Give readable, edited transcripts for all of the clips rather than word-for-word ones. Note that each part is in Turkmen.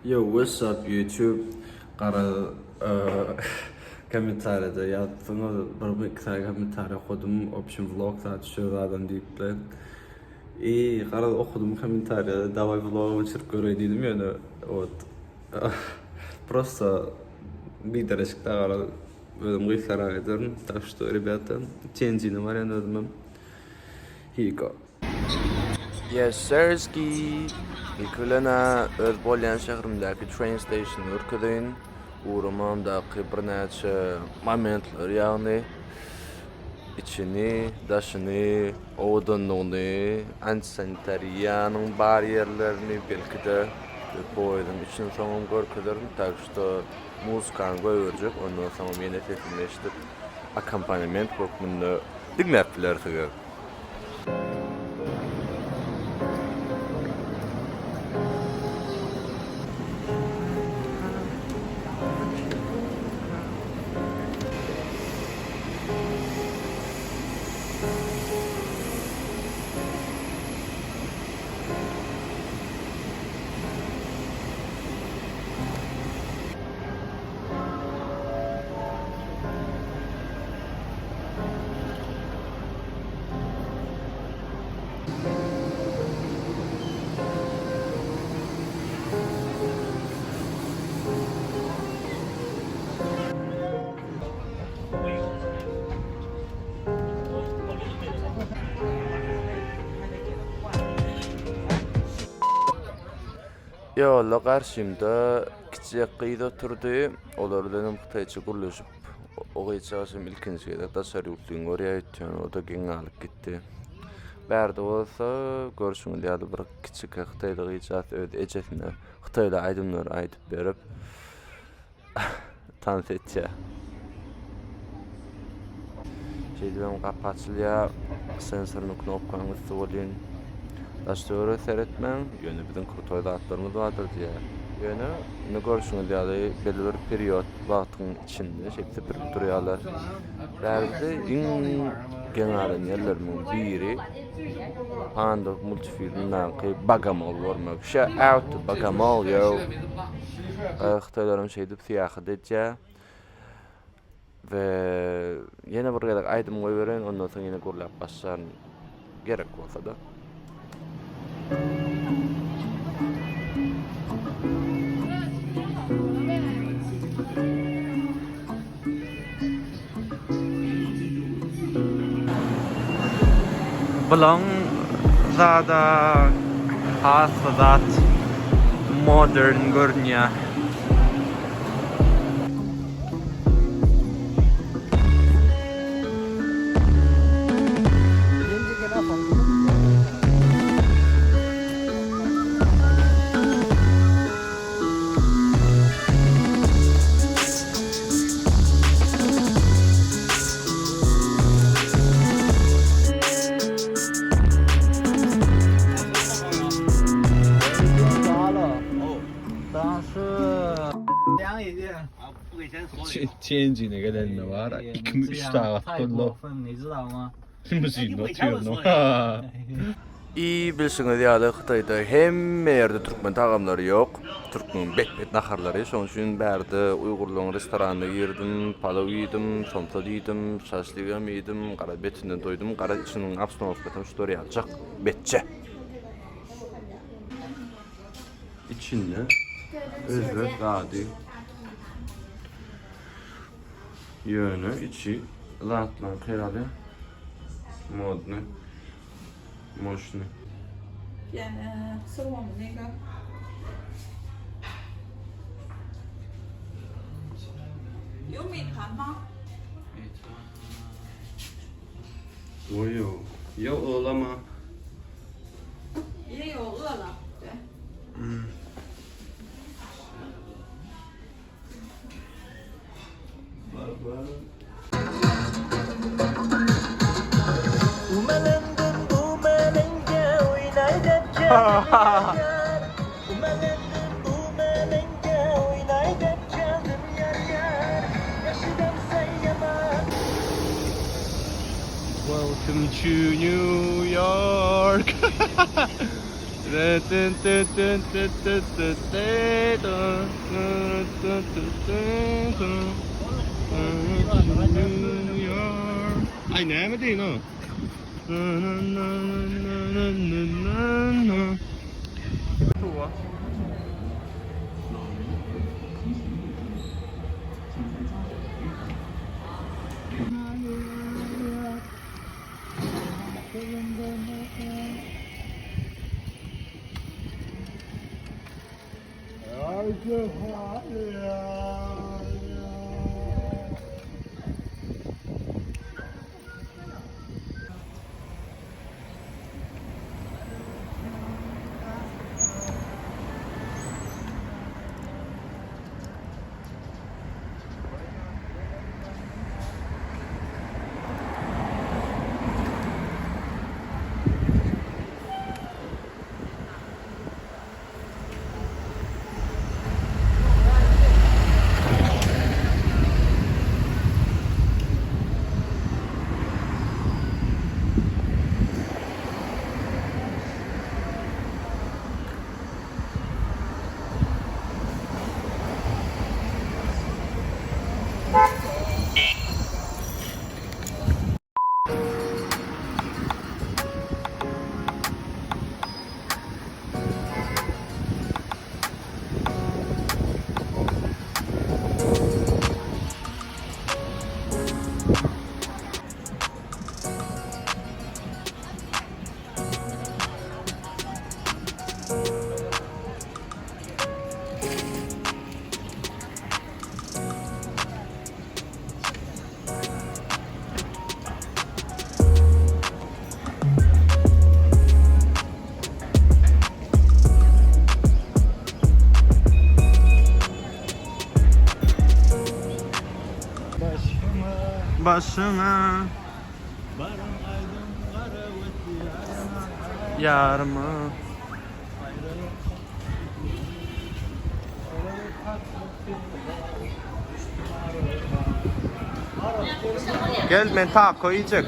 Yo what's up YouTube garaz kommentariýada ýazypsyňyz bir iki sany kommentariýa okadym opşim vlog zat şu zadam diýipler i garaz okadym kommentariýada daway vlogam düşürip göreýin diýdim ýöne wot prosta bidereçik da garaz özüm gysgarak ederin tak şto rebýata Tianjine barýan özümem here you go. Yes sirski! Ilki bilen-ä öz bolýan şährimdäki train station-y görkezeýin. Ugramamdaky birnäçe momentleri ýagny içini, daşyny, owadanlygyny, antisanitariýanyň bar ýerlerini belki-de poýeziň içini soňam görkezerin. Tak şto muzykany goýberjek, ondan soňam ýene sesimi eşidip akkompanement hökmünde diňläp bilersiňiz. Ýolda garşymda kiçijek gyz oturdy. Olar bilenem hytaýça gürleşip, o gyzjagazam ilkinji gezek daşary ýurtlyny görýär öýtýän, o-da geň galyp gitdi. Bärde bolsa görşüňiz ýaly bir kiçijek hytaýly gyzjagaz öz ejesine hytaýly aýdymlary aýdyp berip, tans etýär. Şeýdibem gapy açylýar. Sensorny knopkanyň üsti welin daş-töwerege seretmäň, ýöne biziň krutoý zatlarymyz bardyr diýýär. Ýöne indi görşüňiz ýaly belli bir period wagtyň içinde şeýdip süpürip durýarlar. Bärde iň geň galan ýerlerimiň biri Panda multfilmindäki Bogomol görmek. Shout out to Bogomol yo. Hytaýlaram şeýdip syýahat edýär. We ýene bir gezek aýdym goýbereýin, ondan soň ýene gürläp başlaryn. Gerek bolsa-da. Bulaň zada has zat modern görünýär. Tianjine gelenine bar, 2-3 sagat boldy. Limuzinde otyryn. I bilşiňiz ýaly Hytaýda hemme ýerde türkmen tagamlary ýok. Türkmeniň bet-bet naharlary. Şonuň üçin bärde uýgurlaryň restoranyna girdim, palaw iýdim, somsa iýdim, şaşlygam iýdim, gara betinden doýdum. Gara içiniň obstanowkasam şular ýalyjak betçe. Içinde özbek zady. Ýöne içi zatlaryňky ýaly modny, moşny. Welcome to New York. Ay näme deýin o? Başyma Ýaryma Gel men taco iýjek.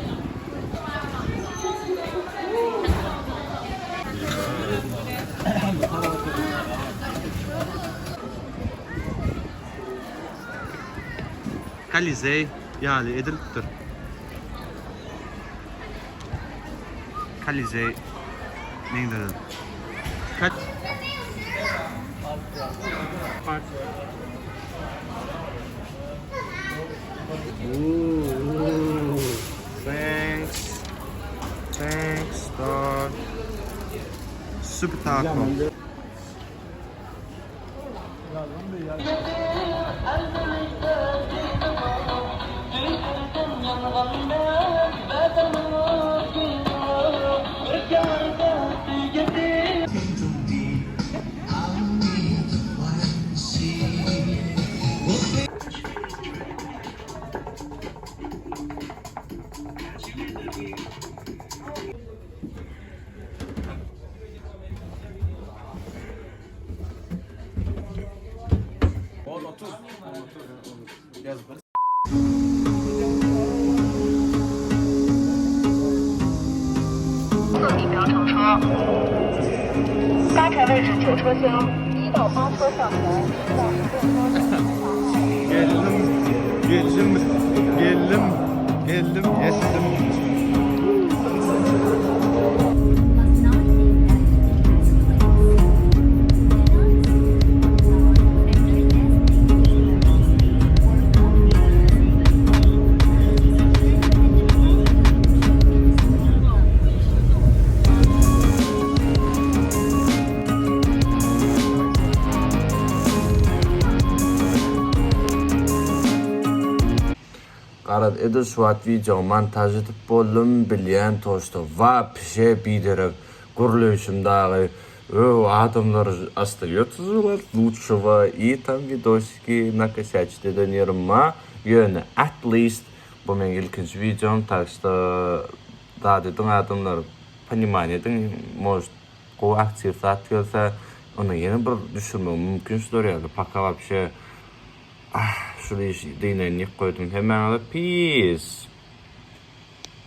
Kolizeý ýaly edilipdir. Kolizeý meňzedilip. Thanks. Thanks dog. Super taco. Geldim, geldim, geldim, geldim, ýetdim. Garaz edil şu wagt wideoňy montaž edip boldum bilýän toşda wapşe biderek gürleýşim dagy öw adamlar ostaýotsa želat lutşewa i tam widosiki nakosýaçit eden ýerim ba ýöne at least bu meň ilkinji wideom tak şto zat ediň adamlar ponimaniýe ediň может gowy aktiw zat gelse onda ýene bir düşürmegim mümkin şular ýaly paka wapşe ah şul işi dynaýyn diýip goýdum hemmäňize peace.